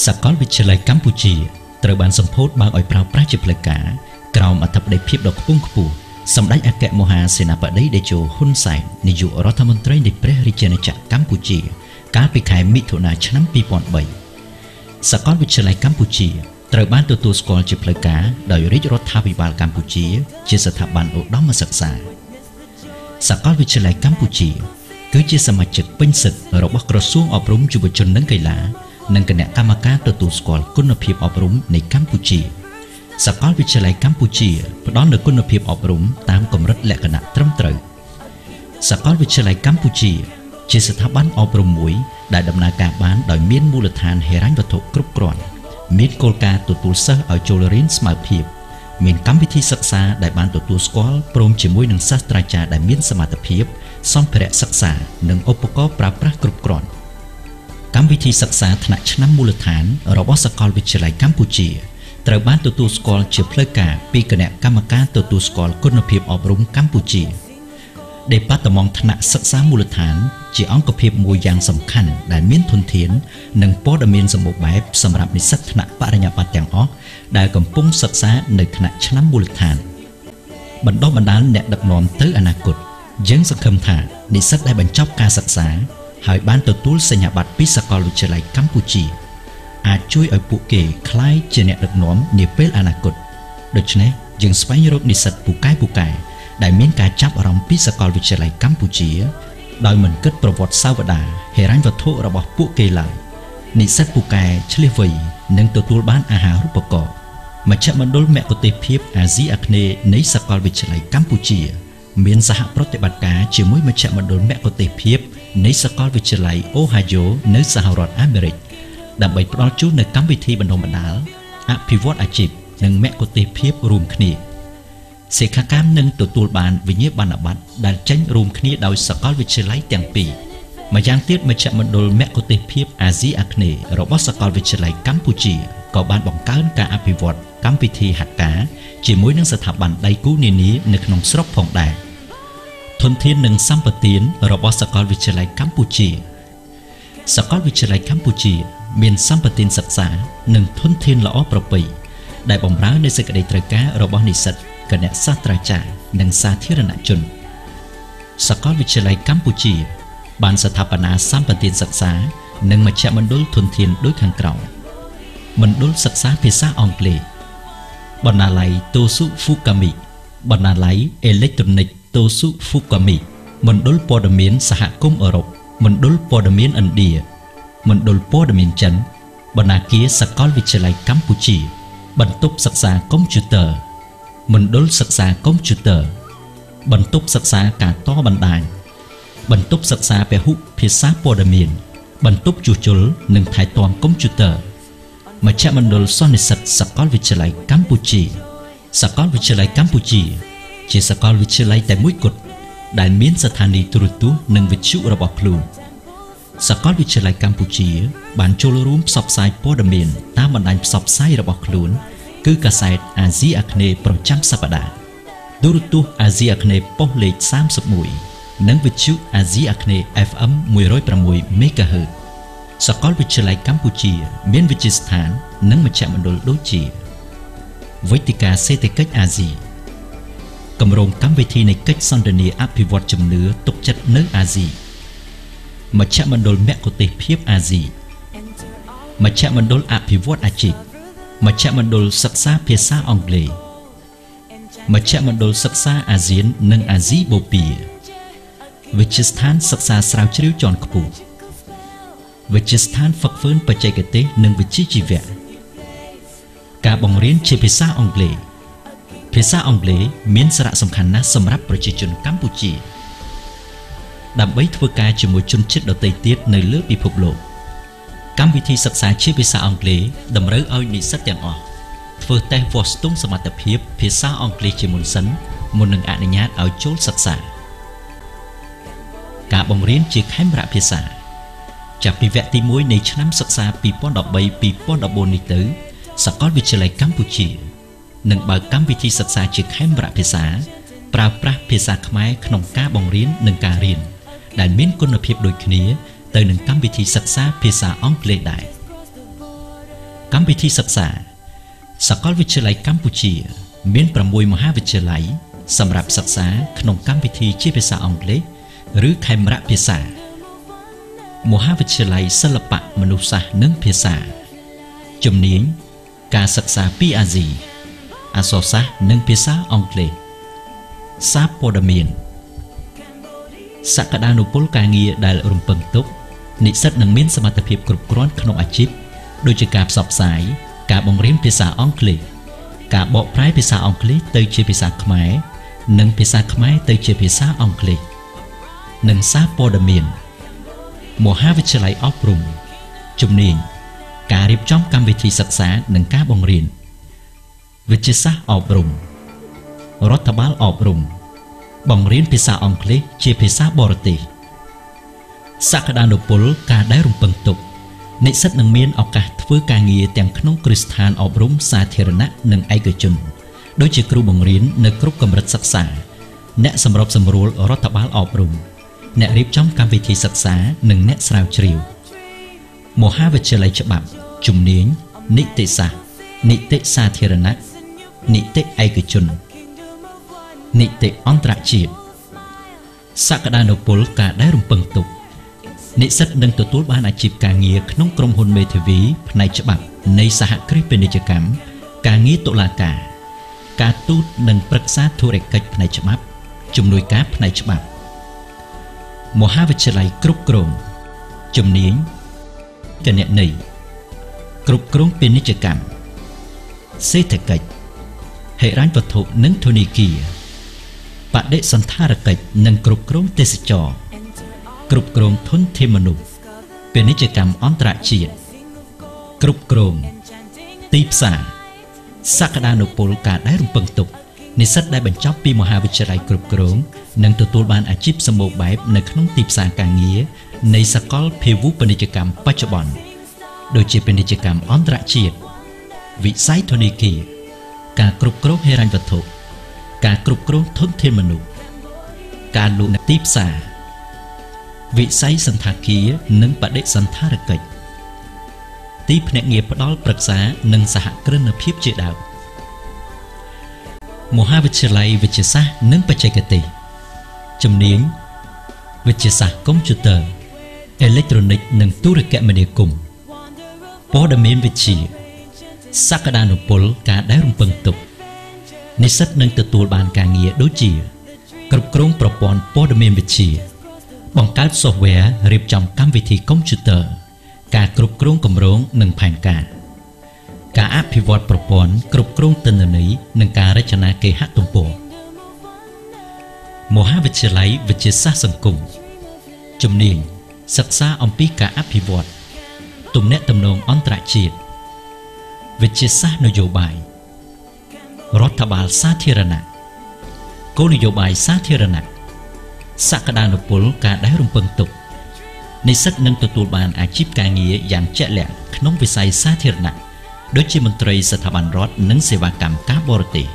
សាកលវិទ្យាល័យកម្ពុជាត្រូវបានសម្ពោធបើកឲ្យប្រើប្រាស់ជាផ្លូវការក្រោមអធិបតីភាពដ៏ខ្ពង់ខ្ពស់សម្ដេចអគ្គមហាសេនាបតីតេជោហ៊ុនសែននាយករដ្ឋមន្ត្រីនៃព្រះរាជាណាចក្រកម្ពុជាកាលពីខែមិថុនាឆ្នាំ2003សាកលវិទ្យាល័យកម្ពុជាត្រូវបានទទួលស្គាល់ជាផ្លូវការដោយរាជរដ្ឋាភិបាលកម្ពុជាជាស្ថាប័នឧត្តមសិក្សាសាកលវិទ្យាល័យកម្ពុជាគឺជាសមាជិកពេញសិទ្ធិរបស់ក្រសួងអប់រំយុវជននិងកីឡានិងគណៈកម្មការទទួលស្គាល់គុណភាពអប់រំនៃកម្ពុជាសាកលវិទ្យាល័យកម្ពុជាផ្ដល់នូវគុណភាពអប់រំតាមកម្រិតលក្ខណៈត្រឹមត្រូវសាកលវិទ្យាល័យកម្ពុជាជាស្ថាប័នអប់រំមួយដែលដំណើរការបានដោយមានមូលដ្ឋានហិរញ្ញវត្ថុគ្រប់គ្រាន់មានគោលការណ៍ទទួលសិស្សឲ្យចូលរៀនស្មើភាពមានកម្មវិធីសិក្សាដែលបានទទួលស្គាល់ព្រមជាមួយនឹងសាស្ត្រាចារ្យដែលមានសមត្ថភាពសម្ភារៈសិក្សានិងឧបករណ៍ប្រើប្រាស់គ្រប់គ្រាន់កម្មវិធីសិក្សាថ្នាក់ឆ្នាំមូលដ្ឋានរបស់សាកលវិទ្យាល័យកម្ពុជាត្រូវបានទទួលស្គាល់ជាផ្លូវការពីគណៈកម្មការទទួលស្គាល់គុណភាពអប់រំកម្ពុជាដេប៉ាតឺម៉ង់ថ្នាក់សិក្សាមូលដ្ឋានជាអង្គភាពមួយយ៉ាងសំខាន់ដែលមានធនធាននិងព័ត៌មានសម្បូរបែបសម្រាប់និស្សិតថ្នាក់បរិញ្ញាបត្រទាំងអស់ដែលកំពុងសិក្សានៅថ្នាក់ឆ្នាំមូលដ្ឋានបណ្ដុះបណ្ដាលអ្នកដឹកនាំទៅអនាគតយើងសង្ឃឹមថានិស្សិតដែលបញ្ចប់ការសិក្សាហើយបានទទួលសញ្ញាបត្រពីសាកលវិទ្យាល័យកម្ពុជាអាចជួយឲ្យពួកគេក្លាយជាអ្នកដឹកនាំនាពេលអនាគតដូច្នេះយើងស្វែងរកនិស្សិតពូកែៗដែលមានការចាប់អារម្មណ៍ពីសាកលវិទ្យាល័យកម្ពុជាដោយមិនគិតប្រវត្តិសាវតាហិរញ្ញវត្ថុរបស់ពួកគេឡើយនិស្សិតពូកែឆ្លៀសវៃនឹងទទួលបានអាហារូបករណ៍មជ្ឈមណ្ឌលមគ្គុទ្ទេសក៍ភាពអាស៊ីអាគ្នេយ៍នៃសាកលវិទ្យាល័យកម្ពុជាមានសហប្រតិបត្តិការជាមួយមជ្ឈមណ្ឌលមគ្គុទ្ទេសក៍ភាពនៃសាកលវិទ្យាល័យអូហាយ៉ូនៅសហរដ្ឋអាមេរិកដើម្បីផ្ដល់ជូននូវកម្មវិធីបណ្ដុះបណ្ដាលអភិវឌ្ឍអាជីពនិងមគ្គុទ្ទេសក៍ភាពរួមគ្នាសិក្ខាកាមនឹងទទួលបានវិញ្ញាបនបត្រដែលចេញរួមគ្នាដោយសាកលវិទ្យាល័យទាំងពីរម្យ៉ាងទៀតមជ្ឈមណ្ឌលមគ្គុទ្ទេសក៍ភាពអាស៊ីអាគ្នេយ៍របស់សាកលវិទ្យាល័យកម្ពុជាក៏បានបង្កើនការអភិវឌ្ឍកម្មវិធីហាត់ការជាមួយនឹងស្ថាប័នដៃគូនានានៅក្នុងស្រុកផងដែរធនធាននិងសម្បទានរបស់សាកលវិទ្យាល័យកម្ពុជាសាកលវិទ្យាល័យកម្ពុជាមានសម្បទានសិក្សានិងធនធានល្អប្រពៃដែលបម្រើនូវសេចក្តីត្រូវការរបស់និស្សិតគណៈសាស្ត្រាចារ្យនិងសាធារណជនសាកលវិទ្យាល័យកម្ពុជាបានស្ថាបនាសម្បទានសិក្សានិងមជ្ឈមណ្ឌលធនធានដូចខាងក្រោមមណ្ឌលសិក្សាភាសាអង់គ្លេសបណ្ណាល័យតូស៊ុហ្វូកាមីបណ្ណាល័យអេឡិចត្រូនិកតូស៊ុហ្វូកាមីមណ្ឌលព័ត៌មានសហគមន៍អឺរ៉ុបមណ្ឌលព័ត៌មានឥណ្ឌាមណ្ឌលព័ត៌មានចិនបណ្ណាគារសាកលវិទ្យាល័យកម្ពុជាបន្ទប់សិក្សាកុំព្យូទ័រមណ្ឌលសិក្សាកុំព្យូទ័របន្ទប់សិក្សាការតបណ្ដាញបន្ទប់សិក្សាពហុភាសាព័ត៌មានបន្ទប់ជួសជុលនិងថែទាំកុំព្យូទ័រមជ្ឈមណ្ឌលសិស្សនិស្សិតសាកលវិទ្យាល័យកម្ពុជាសាកលវិទ្យាល័យកម្ពុជាជាសាកលវិទ្យាល័យតែមួយគត់ដែលមានស្ថានីយ៍ទូរទស្សន៍និងវិទ្យុរបស់ខ្លួនសាកលវិទ្យាល័យកម្ពុជាបានចូលរួមផ្សព្វផ្សាយព័ត៌មានតាមបណ្ដាញផ្សព្វផ្សាយរបស់ខ្លួនគឺកាសែតអាស៊ីអាគ្នេយ៍ប្រចាំសប្តាហ៍ទូរទស្សន៍អាស៊ីអាគ្នេយ៍ប៉ុស្តិ៍លេខ31និងវិទ្យុអាស៊ីអាគ្នេយ៍ FM 106 MHz សាកលវិទ្យាល័យកម្ពុជាមានវិទ្យាស្ថាននិងមជ្ឈមណ្ឌលដូចជាវេទិកាសេដ្ឋកិច្ចអាស៊ីគម្រោងកម្មវិធីនៃកិច្ចសន្ទនាអភិវឌ្ឍជំនឿទុកចិត្តនៅអាស៊ីមជ្ឈមណ្ឌលមគ្គុទ្ទេសក៍ភាពអាស៊ីមជ្ឈមណ្ឌលអភិវឌ្ឍអាជីពមជ្ឈមណ្ឌលសិក្សាភាសាអង់គ្លេសមជ្ឈមណ្ឌលសិក្សាអាស៊ាននិងអាស៊ីបូព៌ាវិទ្យាស្ថានសិក្សាស្រាវជ្រាវជាន់ខ្ពស់វិទ្យាស្ថានហ្វឹកហ្វឺនបច្ចេកទេសនិងវិជ្ជាជីវៈការបង្រៀនជាភាសាអង់គ្លេសភាសាអង់គ្លេសមានសារៈសំខាន់ណាស់សម្រាប់ប្រជាជនកម្ពុជាដើម្បីធ្វើការជាមួយជនជាតិដទៃទៀតនៅលើពិភពលោកកម្មវិធីសិក្សាជាភាសាអង់គ្លេសតម្រូវឲ្យនិស្សិតទាំងអស់ធ្វើតេស្តវាស់ស្ទង់សមត្ថភាពភាសាអង់គ្លេសជាមុនសិនមុននឹងអនុញ្ញាតឲ្យចូលសិក្សាការបង្រៀនជាខេមរៈភាសាចាប់ពីវគ្គទី1នៃឆ្នាំសិក្សា 2013-2014 នេះទៅសាកលវិទ្យាល័យកម្ពុជានឹងបើកកម្មវិធីសិក្សាជាខេមរៈភាសាប្រើប្រាស់ភាសាខ្មែរក្នុងការបង្រៀននិងការរៀនដែលមានគុណភាពដូចគ្នាទៅនឹងកម្មវិធីសិក្សាភាសាអង់គ្លេសដែរ។ កម្មវិធីសិក្សាសាកលវិទ្យាល័យកម្ពុជា មាន6មហាវិទ្យាល័យសម្រាប់សិក្សាក្នុងកម្មវិធីជាភាសាអង់គ្លេសឬខេមរៈភាសាមហាវិទ្យាល័យសិល្បៈមនុស្សសាស្ត្រនិងភាសាជំនាញការសិក្សាពីអាស៊ីអក្សរសាស្ត្រនិងភាសាអង់គ្លេសសារព័ត៌មានសក្តានុពលការងារដែលរំពឹងទុកនិស្សិតនឹងមានសមត្ថភាពគ្រប់គ្រាន់ក្នុងអាជីពដូចជាការផ្សព្វផ្សាយការបង្រៀនភាសាអង់គ្លេសការបកប្រែភាសាអង់គ្លេសទៅជាភាសាខ្មែរនិងភាសាខ្មែរទៅជាភាសាអង់គ្លេសនិងសារព័ត៌មានមហាវិទ្យាល័យអប់រំជំនាញការរៀបចំកម្មវិធីសិក្សានិងការបង្រៀនវិទ្យាសាស្ត្រអប់រំរដ្ឋបាលអប់រំបង្រៀនភាសាអង់គ្លេសជាភាសាបរទេសសក្តានុពលការដែលរំពឹងទុកនិស្សិតនឹងមានឱកាសធ្វើការងារទាំងក្នុងគ្រឹះស្ថានអប់រំសាធារណៈនិងឯកជនដូចជាគ្រូបង្រៀននៅគ្រប់កម្រិតសិក្សាអ្នកសម្របសម្រួលរដ្ឋបាលអប់រំអ្នករៀបចំកម្មវិធីសិក្សានិងអ្នកស្រាវជ្រាវមហាវិទ្យាល័យច្បាប់ជំនាញនីតិសាស្ត្រនីតិសាធារណៈនីតិឯកជននីតិអន្តរជាតិសក្តានុពលការដែលរំពឹងទុកនិស្សិតនឹងទទួលបានអាជីពការងារក្នុងក្រុមហ៊ុនមេធាវីផ្នែកច្បាប់នៃសហគ្រាសពាណិជ្ជកម្មការងារតុលាការការទូតនិងប្រឹក្សាធុរកិច្ចផ្នែកច្បាប់ជំនួយការផ្នែកច្បាប់មហាវិទ្យាល័យគ្រប់គ្រងជំនាញគណនេយ្យគ្រប់គ្រងពាណិជ្ជកម្មសេដ្ឋកិច្ចហិរញ្ញវត្ថុនិងធនាគារបដិសណ្ឋារកិច្ចនិងគ្រប់គ្រងទេសចរណ៍គ្រប់គ្រងធនធានមនុស្សពាណិជ្ជកម្មអន្តរជាតិគ្រប់គ្រងទីផ្សារសក្តានុពលការដែលរំពឹងទុកនិស្សិតដែលបញ្ចប់ពីមហាវិទ្យាល័យគ្រប់គ្រងនឹងទទួលបានអាជីពសម្បូរបែបនៅក្នុងទីផ្សារការងារនៃសកលភាវូបនីយកម្មបច្ចុប្បន្នដូចជាពាណិជ្ជកម្មអន្តរជាតិវិស័យធនាគារការគ្រប់គ្រងហិរញ្ញវត្ថុការគ្រប់គ្រងធនធានមនុស្សការលក់នៅទីផ្សារវិស័យសណ្ឋាគារនិងបដិសណ្ឋារកិច្ចទីភ្នាក់ងារផ្ដល់ប្រឹក្សានិងសហគ្រិនភាពជាដើមមហាវិទ្យាល័យវិទ្យាសាស្ត្រនិងបច្ចេកទេសជំនាញវិទ្យាសាស្ត្រកុំព្យូទ័រអេឡិចត្រូនិកនិងទូរគមនាគមន៍ព័ត៌មានវិទ្យាសក្តានុពលការដែលរំពឹងទុកនិស្សិតនឹងទទួលបានការងារដូចជាគ្រប់គ្រងប្រព័ន្ធព័ត៌មានវិទ្យាបង្កើត software រៀបចំកម្មវិធីកុំព្យូទ័រការគ្រប់គ្រងគម្រោងនិងផែនការការអភិវឌ្ឍប្រព័ន្ធគ្រប់គ្រងទិន្នន័យនិងការរចនាគេហទំព័រមហាវិទ្យាល័យវិទ្យាសាស្ត្រសង្គមជំនាញសិក្សាអំពីការអភិវឌ្ឍទំនាក់ទំនងអន្តរជាតិវិទ្យាសាស្ត្រនយោបាយរដ្ឋបាលសាធារណៈគោលនយោបាយសាធារណៈសក្តានុពលការដែលរំពឹងទុកនិស្សិតនឹងទទួលបានអាជីពការងារយ៉ាងជាក់លាក់ក្នុងវិស័យសាធារណៈដូចជាមន្ត្រីស្ថាប័នរដ្ឋនិងសេវាកម្មការបរទេស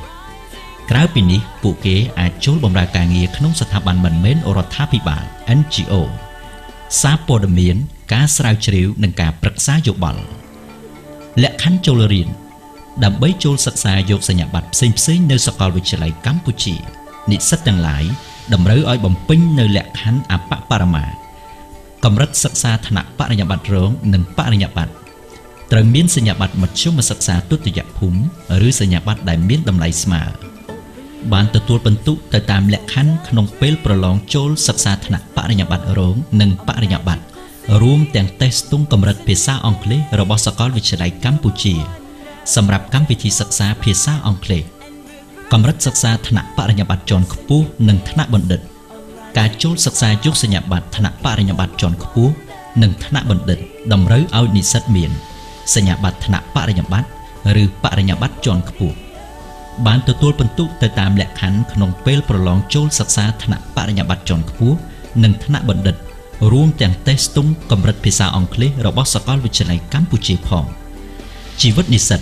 ក្រៅពីនេះពួកគេអាចចូលបម្រើការងារក្នុងស្ថាប័នមិនមែនរដ្ឋាភិបាល NGO សារព័ត៌មានការស្រាវជ្រាវនិងការប្រឹក្សាយោបល់លក្ខខណ្ឌចូលរៀនដើម្បីចូលសិក្សាយកសញ្ញាបត្រផ្សេងៗនៅសាកលវិទ្យាល័យកម្ពុជានិស្សិតទាំងឡាយតម្រូវឲ្យបំពេញនៅលក្ខខណ្ឌអបបរមាកម្រិតសិក្សាថ្នាក់បរិញ្ញាបត្ររងនិងបរិញ្ញាបត្រត្រូវមានសញ្ញាបត្រមធ្យមសិក្សាទុតិយភូមិឬសញ្ញាបត្រដែលមានតម្លៃស្មើបានទទួលពិន្ទុទៅតាមលក្ខខណ្ឌក្នុងពេលប្រឡងចូលសិក្សាថ្នាក់បរិញ្ញាបត្ររងនិងបរិញ្ញាបត្ររួមទាំងតេស្តស្ទង់កម្រិតភាសាអង់គ្លេសរបស់សាកលវិទ្យាល័យកម្ពុជាសម្រាប់កម្មវិធីសិក្សាភាសាអង់គ្លេសកម្រិតសិក្សាថ្នាក់បរិញ្ញាបត្រជាន់ខ្ពស់និងថ្នាក់បណ្ឌិតការចូលសិក្សាយកសញ្ញាបត្រថ្នាក់បរិញ្ញាបត្រជាន់ខ្ពស់និងថ្នាក់បណ្ឌិតតម្រូវឲ្យនិស្សិតមានសញ្ញាបត្រថ្នាក់បរិញ្ញាបត្រឬបរិញ្ញាបត្រជាន់ខ្ពស់បានទទួលពិន្ទុទៅតាមលក្ខខណ្ឌក្នុងពេលប្រឡងចូលសិក្សាថ្នាក់បរិញ្ញាបត្រជាន់ខ្ពស់និងថ្នាក់បណ្ឌិតរួមទាំងតេស្តស្ទង់កម្រិតភាសាអង់គ្លេសរបស់សាកលវិទ្យាល័យកម្ពុជាផងជីវិតនិស្សិត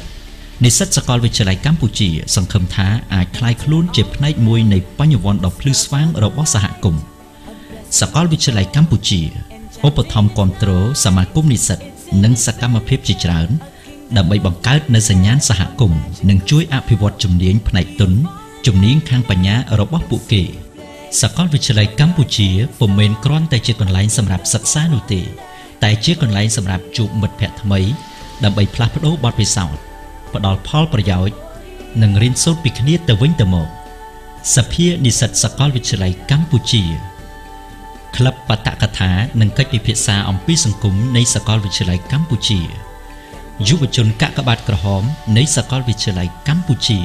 និស្សិតសាកលវិទ្យាល័យកម្ពុជាសង្ឃឹមថាអាចក្លាយខ្លួនជាផ្នែកមួយនៃបញ្ញវន្តដ៏ភ្លឺស្វាងរបស់សហគមន៍សាកលវិទ្យាល័យកម្ពុជាឧបត្ថម្ភគាំទ្រសមាគមនិស្សិតនិងសកម្មភាពជាច្រើន ដើម្បីបង្កើតនូវសញ្ញាណសហគមន៍និងជួយអភិវឌ្ឍជំនាញផ្នែកទុនជំនាញខាងបញ្ញារបស់ពួកគេសាកលវិទ្យាល័យកម្ពុជាពុំមែនគ្រាន់តែជាកន្លែងសម្រាប់សិក្សានោះទេតែជាកន្លែងសម្រាប់ជួបមិត្តភ័ក្តិថ្មីដើម្បីផ្លាស់ប្ដូរបទពិសោធន៍ផ្ដល់ផលប្រយោជន៍និងរៀនសូត្រពីគ្នាទៅវិញទៅមកសភានិស្សិតសាកលវិទ្យាល័យកម្ពុជាក្លឹបបាតកថានិងកិច្ចពិភាក្សាអំពីសង្គមនៃសាកលវិទ្យាល័យកម្ពុជាយុវជនកាកបាទក្រហមនៃសាកលវិទ្យាល័យកម្ពុជា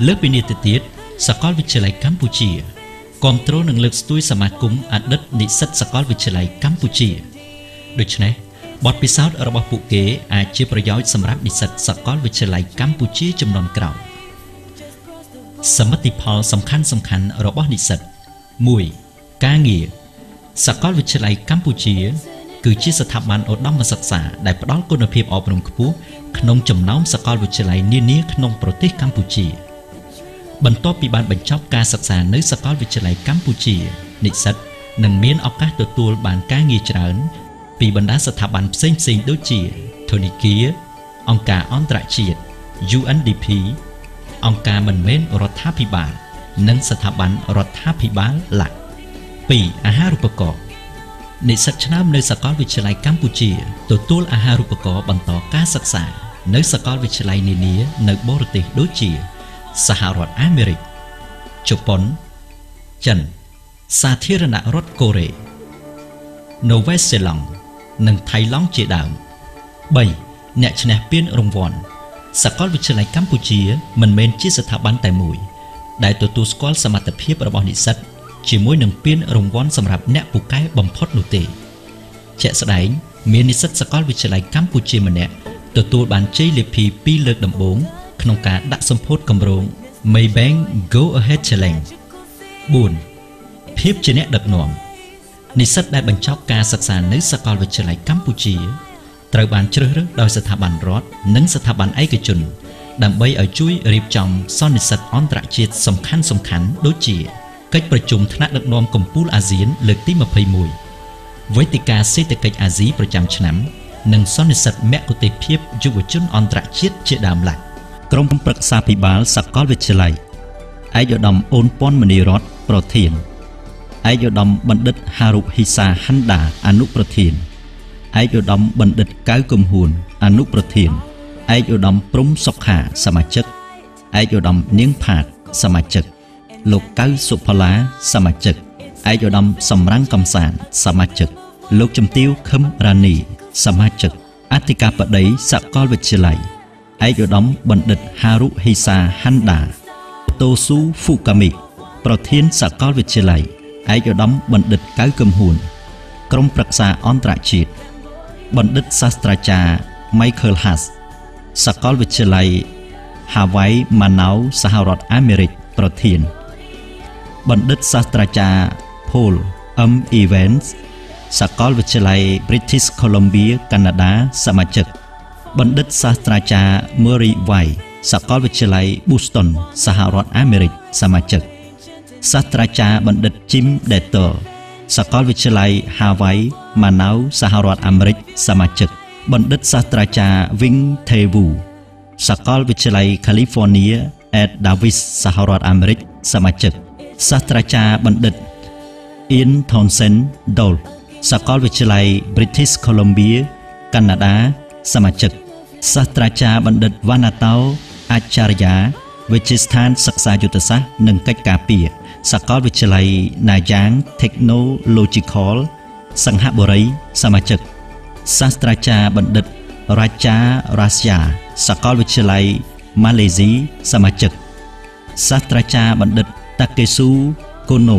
លើសពីនេះទៅទៀតសាកលវិទ្យាល័យកម្ពុជាគាំទ្រនិងលើកស្ទួយសមាគមអតីតនិស្សិតសាកលវិទ្យាល័យកម្ពុជាដូច្នេះបទពិសោធន៍របស់ពួកគេអាចជាប្រយោជន៍សម្រាប់និស្សិតសាកលវិទ្យាល័យកម្ពុជាជំនាន់ក្រោយសមិទ្ធផលសំខាន់ៗរបស់និស្សិត1ការងារសាកលវិទ្យាល័យកម្ពុជាគឺជាស្ថាប័នឧត្តមសិក្សាដែលផ្ដល់គុណភាពអប់រំខ្ពស់ក្នុងចំណោមសាកលវិទ្យាល័យនានាក្នុងប្រទេសកម្ពុជាបន្ទាប់ពីបានបញ្ចប់ការសិក្សានៅសាកលវិទ្យាល័យកម្ពុជានិស្សិតនឹងមានឱកាសទទួលបានការងារច្រើនពីបណ្ដាស្ថាប័នផ្សេងៗដូចជាធនាគារអង្គការអន្តរជាតិ UNDP អង្គការមិនមែនរដ្ឋាភិបាលនិងស្ថាប័នរដ្ឋាភិបាលឡាក់2អាហារូបករណ៍និស្សិតឆ្នើមនៅសាកលវិទ្យាល័យកម្ពុជាទទួលអាហារូបករណ៍បន្តការសិក្សានៅសាកលវិទ្យាល័យនានានៅបរទេសដូចជាសហរដ្ឋអាមេរិកជប៉ុនចិនសាធារណរដ្ឋកូរ៉េនូវែលសេឡង់និងថៃឡង់ជាដើម3អ្នកឈ្នះពានរង្វាន់សាកលវិទ្យាល័យកម្ពុជាមិនមែនជាស្ថាប័នតែមួយដែលទទួលស្គាល់សមត្ថភាពរបស់និស្សិតជាមួយនឹងពានរង្វាន់សម្រាប់អ្នកពូកែបំផុតនោះទេជាក់ស្ដែងមាននិស្សិតសាកលវិទ្យាល័យកម្ពុជាម្នាក់ទទួលបានជ័យលាភី2លើកដំបូងក្នុងការដាក់សម្ពោធគម្រោង Maybank Go Ahead Challenge 4ភាពជាអ្នកដឹកនាំនិស្សិតដែលបញ្ចប់ការសិក្សានៅសាកលវិទ្យាល័យកម្ពុជាត្រូវបានជ្រើសរើសដោយស្ថាប័នរដ្ឋនិងស្ថាប័នឯកជនដើម្បីឲ្យជួយរៀបចំសន្និសីទអន្តរជាតិសំខាន់ៗដូចជាកិច្ចប្រជុំថ្នាក់ដឹកនាំកំពូលអាស៊ានលើកទី21វេទិកាសេដ្ឋកិច្ចអាស៊ីប្រចាំឆ្នាំនិងសន្និសីទមគ្គុទ្ទេសក៍ភាពយុវជនអន្តរជាតិជាដើមឡាក់ក្រុមប្រឹក្សាភិបាលសាកលវិទ្យាល័យឯកឧត្តមអូនពាន់មនីរតន៍ប្រធានឯកឧត្តមបណ្ឌិតហារុហ៊ីសាហាន់ដាអនុប្រធានឯកឧត្តមបណ្ឌិតកៅគឹមហ៊ួនអនុប្រធានឯកឧត្តមព្រំសុខាសមាជិកឯកឧត្តមនាងផាតសមាជិកលោកកៅសុផល្លាសមាជិកឯកឧត្តមសំរាំងកំសាន្តសមាជិកលោកជំទាវខឹមរ៉ានីសមាជិកអធិការបតីសាកលវិទ្យាល័យឯកឧត្តមបណ្ឌិតហារុហ៊ីសាហាន់ដាតូស៊ូហ្វូកាមីប្រធានសាកលវិទ្យាល័យឯកឧត្តមបណ្ឌិតកៅគឹមហ៊ួនក្រុមប្រឹក្សាអន្តរជាតិបណ្ឌិតសាស្ត្រាចារ្យ Michael Haas សាកលវិទ្យាល័យ Hawaii Manaus សហរដ្ឋអាមេរិកប្រធានបណ្ឌិតសាស្ត្រាចារ្យ Paul M. Evans សាកលវិទ្យាល័យ British Columbia កាណាដាសមាជិកបណ្ឌិតសាស្ត្រាចារ្យ Murray White សាកលវិទ្យាល័យ Boston សហរដ្ឋអាមេរិកសមាជិកសាស្ត្រាចារ្យបណ្ឌិត Jim Deter សាកលវិទ្យាល័យ Hawaii Manaus សហរដ្ឋអាមេរិកសមាជិកបណ្ឌិតសាស្ត្រាចារ្យ Wing Tae Wu សាកលវិទ្យាល័យ California at Davis សហរដ្ឋអាមេរិកសមាជិកសាស្ត្រាចារ្យបណ្ឌិត Ian Townsend Dole សាកលវិទ្យាល័យ British Columbia កាណាដាសមាជិកសាស្ត្រាចារ្យបណ្ឌិតវណ្ណាតោអាចារ្យាវិទ្យាស្ថានសិក្សាយុទ្ធសាស្ត្រនិងកិច្ចការពារសាកលវិទ្យាល័យ Nanyang Technological សង្ហបុរីសមាជិកសាស្ត្រាចារ្យបណ្ឌិតរាជារ៉ាស្យាសាកលវិទ្យាល័យម៉ាឡេស៊ីសមាជិកសាស្ត្រាចារ្យបណ្ឌិតតាកេស៊ូកូណូ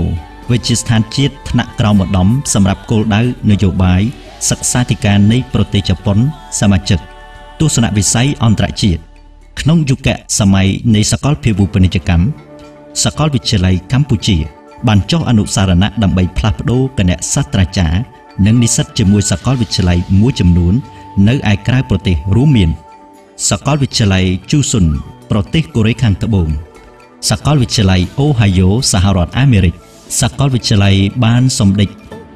វិទ្យាស្ថានជាតិថ្នាក់ក្រោមឧត្តមសម្រាប់គោលដៅនយោបាយសិក្សាធិការនៃប្រទេសជប៉ុនសមាជិកទស្សនវិស័យអន្តរជាតិក្នុងយុគសម័យនៃសកលភាវូបនីយកម្មសាកលវិទ្យាល័យកម្ពុជាបានចុះអនុសារណៈដើម្បីផ្លាស់ប្ដូរគណៈសាស្ត្រាចារ្យនិងនិស្សិតជាមួយសាកលវិទ្យាល័យមួយចំនួននៅឯក្រៅប្រទេសរួមមានសាកលវិទ្យាល័យជូស៊ុនប្រទេសកូរ៉េខាងត្បូងសាកលវិទ្យាល័យអូហាយ៉ូសហរដ្ឋអាមេរិកសាកលវិទ្យាល័យបានសម្ដេច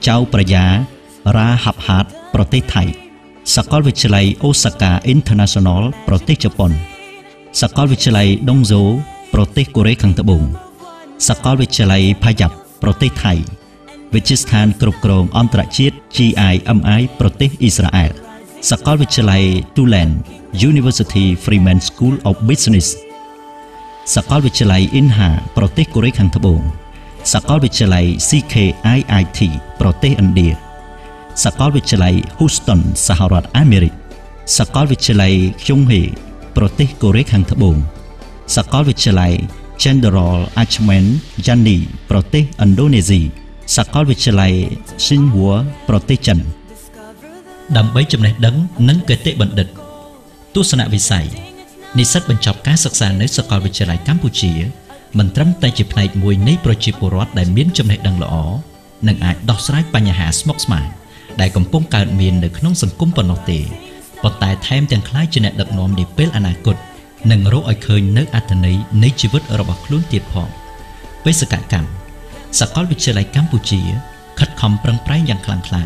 ចៅព្រះយារ៉ាហាប់ហាតប្រទេសថៃ សាកលវិទ្យាល័យអូសាកា International ប្រទេសជប៉ុនសាកលវិទ្យាល័យដុងហ្សូប្រទេសកូរ៉េខាងត្បូងសាកលវិទ្យាល័យផាយ៉ាប់ប្រទេសថៃវិទ្យាស្ថានគ្រប់គ្រងអន្តរជាតិ GIMI ប្រទេសអ៊ីស្រាអែលសាកលវិទ្យាល័យ Tulane University Freeman School of Business សាកលវិទ្យាល័យ Inha ប្រទេសកូរ៉េខាងត្បូងសាកលវិទ្យាល័យ CKIIT ប្រទេសឥណ្ឌាសាកលវិទ្យាល័យ Houston សហរដ្ឋអាមេរិកសាកលវិទ្យាល័យ Kyunghee ប្រទេសកូរ៉េខាងត្បូងសាកលវិទ្យាល័យ Jenderal Achman Yani ប្រទេសឥណ្ឌូនេស៊ីសាកលវិទ្យាល័យ Tsinghua ប្រទេសចិនដើម្បីចំណេះដឹងនិងគតិបណ្ឌិតទស្សនវិស័យនិស្សិតបញ្ចប់ការសិក្សានៅសាកលវិទ្យាល័យកម្ពុជាមិនត្រឹមតែជាផ្នែកមួយនៃប្រជាពលរដ្ឋដែលមានចំណេះដឹងល្អនិងអាចដោះស្រាយបញ្ហាស្មុគស្មាញដែលកំពុងកើតមាននៅក្នុងសង្គមប៉ុណ្ណោះទេប៉ុន្តែថែមទាំងក្លាយជាអ្នកដឹកនាំនាពេលអនាគតនិងរកឲ្យឃើញនៅអត្ថន័យនៃជីវិតរបស់ខ្លួនទៀតផងបេសកកម្មសាកលវិទ្យាល័យកម្ពុជាខិតខំប្រឹងប្រែងយ៉ាងខ្លាំងក្លា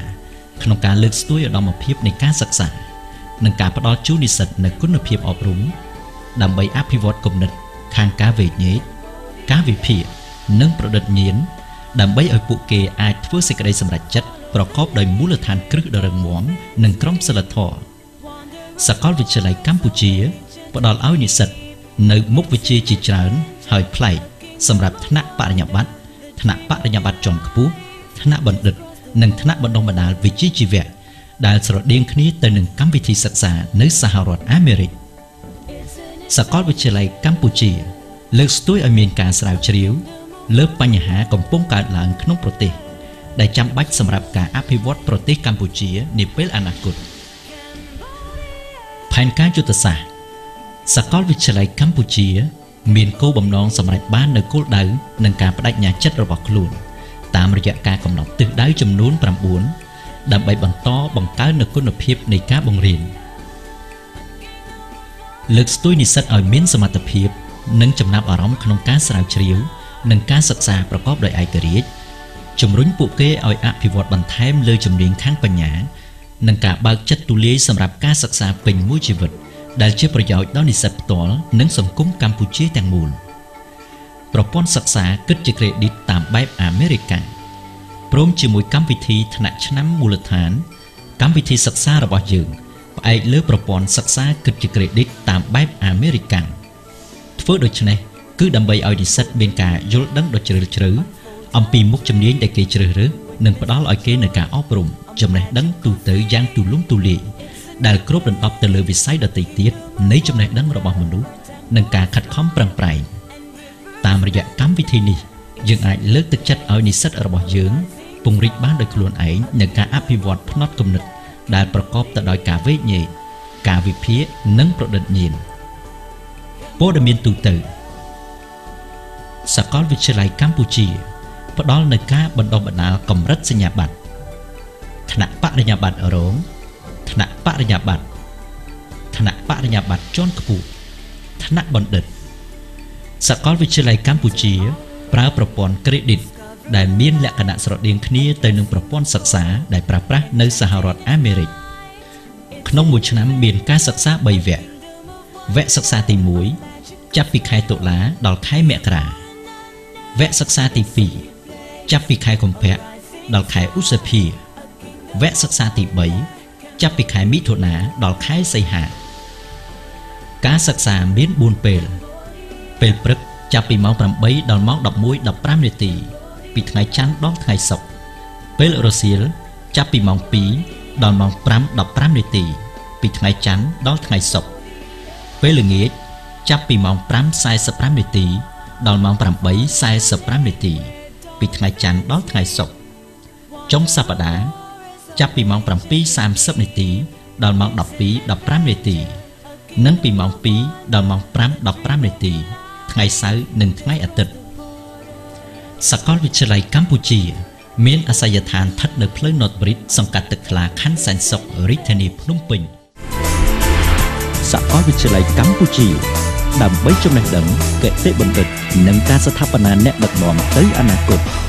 ក្នុងការលើកស្ទួយឧត្តមភាពនៃការសិក្សានិងការផ្ដល់ជូននិស្សិតនូវគុណភាពអប់រំដើម្បីអភិវឌ្ឍគំនិតខាងការវែកញែកការវិភាគនិងប្រឌិតញាណដើម្បីឲ្យពួកគេអាចធ្វើសេចក្តីសម្រេចចិត្តប្រកបដោយមូលដ្ឋានគ្រឹះដ៏រឹងមាំនិងក្រមសីលធម៌សាកលវិទ្យាល័យកម្ពុជាផ្ដល់ឲ្យនិស្សិតនៅមុខវិជ្ជាជាច្រើនហើយប្លែកសម្រាប់ថ្នាក់បរិញ្ញាបត្រថ្នាក់បរិញ្ញាបត្រជាន់ខ្ពស់ថ្នាក់បណ្ឌិតនិងថ្នាក់បណ្ដុះបណ្ដាលវិជ្ជាជីវៈដែលស្រដៀងគ្នាទៅនឹងកម្មវិធីសិក្សានៅសហរដ្ឋអាមេរិកសាកលវិទ្យាល័យកម្ពុជាលើកស្ទួយឲ្យមានការស្រាវជ្រាវលើបញ្ហាកំពុងកើតឡើងក្នុងប្រទេសដែលចាំបាច់សម្រាប់ការអភិវឌ្ឍប្រទេសកម្ពុជានាពេលអនាគតផែនការយុទ្ធសាស្ត្រសាកលវិទ្យាល័យកម្ពុជាមានគោលបំណងសម្រេចបាននូវគោលដៅនិងការបដិញ្ញាចិត្តរបស់ខ្លួនតាមរយៈការកំណត់ទិសដៅចំនួន9ដើម្បីបន្តបង្កើននូវគុណភាពនៃការបង្រៀនលើកស្ទួយនិស្សិតឲ្យមានសមត្ថភាពនិងចំណាប់អារម្មណ៍ក្នុងការស្រាវជ្រាវនិងការសិក្សាប្រកបដោយឯករាជ្យជំរុញពួកគេឲ្យអភិវឌ្ឍបន្ថែមលើជំនាញខាងបញ្ញានិងការបើកចិត្តទូលាយសម្រាប់ការសិក្សាពេញមួយជីវិតដែលជាប្រយោជន៍ដល់និស្សិតផ្ទាល់និងសង្គមកម្ពុជាទាំងមូលប្រព័ន្ធសិក្សាគិតជាក្រេឌីតតាមបែបអាមេរិកព្រមជាមួយកម្មវិធីថ្នាក់ឆ្នាំមូលដ្ឋានកម្មវិធីសិក្សារបស់យើងផ្អែកលើប្រព័ន្ធសិក្សាគិតជាក្រេឌីតតាមបែបអាមេរិកធ្វើដូច្នេះគឺដើម្បីឲ្យនិស្សិតមានការយល់ដឹងដ៏ជ្រាលជ្រៅអំពីមុខជំនាញដែលគេជ្រើសរើសនិងផ្ដល់ឲ្យគេនូវការអប់រំចំណេះដឹងទូទៅយ៉ាងទូលំទូលាយដែលគ្របដណ្ដប់ទៅលើវិស័យដទៃទៀតនៃចំណេះដឹងរបស់មនុស្សនិងការខិតខំប្រឹងប្រែងតាមរយៈកម្មវិធីនេះយើងអាចលើកទឹកចិត្តឲ្យនិស្សិតរបស់យើងពង្រីកបានដោយខ្លួនឯងនូវការអភិវឌ្ឍផ្នត់គំនិតដែលប្រកបទៅដោយការវែកញែកការវិភាគនិងប្រឌិតញាណព័ត៌មានទូទៅសាកលវិទ្យាល័យកម្ពុជាផ្ដល់នូវការបណ្ដុះបណ្ដាលកម្រិតសញ្ញាបត្រថ្នាក់បរិញ្ញាបត្ររងថ្នាក់បរិញ្ញាបត្រថ្នាក់បរិញ្ញាបត្រជាន់ខ្ពស់ថ្នាក់បណ្ឌិតសាកលវិទ្យាល័យកម្ពុជាប្រើប្រព័ន្ធក្រេឌីតដែលមានលក្ខណៈស្រដៀងគ្នាទៅនឹងប្រព័ន្ធសិក្សាដែលប្រើប្រាស់នៅសហរដ្ឋអាមេរិកក្នុងមួយឆ្នាំមានការសិក្សា3វគ្គវគ្គសិក្សាទី1ចាប់ពីខែតុលាដល់ខែមករាវគ្គសិក្សាទី2ចាប់ពីខែកុម្ភៈដល់ខែឧសភាវគ្គសិក្សាទី3ចាប់ពីខែមិថុនាដល់ខែសីហាការសិក្សាមាន4ពេលពេលព្រឹកចាប់ពីម៉ោង8ដល់ម៉ោង11:15នាទីពីថ្ងៃច័ន្ទដល់ថ្ងៃសុក្រពេលរសៀលចាប់ពីម៉ោង2ដល់ម៉ោង5:15នាទីពីថ្ងៃច័ន្ទដល់ថ្ងៃសុក្រពេលល្ងាចចាប់ពីម៉ោង5:45នាទីដល់ម៉ោង8:45នាទីពីថ្ងៃច័ន្ទដល់ថ្ងៃសុក្រចុងសប្តាហ៍ចាប់ពីម៉ោង7:30នាទីដល់ម៉ោង12:15នាទីនិងពីម៉ោង2ដល់ម៉ោង5:15នាទីថ្ងៃសៅរ៍និងថ្ងៃអាទិត្យសាកលវិទ្យាល័យកម្ពុជាមានអាសយដ្ឋានស្ថិតនៅផ្លូវ North Bridge សង្កាត់ទឹកថ្លាខណ្ឌសែនសុខរាជធានីភ្នំពេញសាកលវិទ្យាល័យកម្ពុជាដើម្បីចំណេះដឹងគតិបណ្ឌិតនិងការស្ថាបនាអ្នកដឹកនាំទៅអនាគត។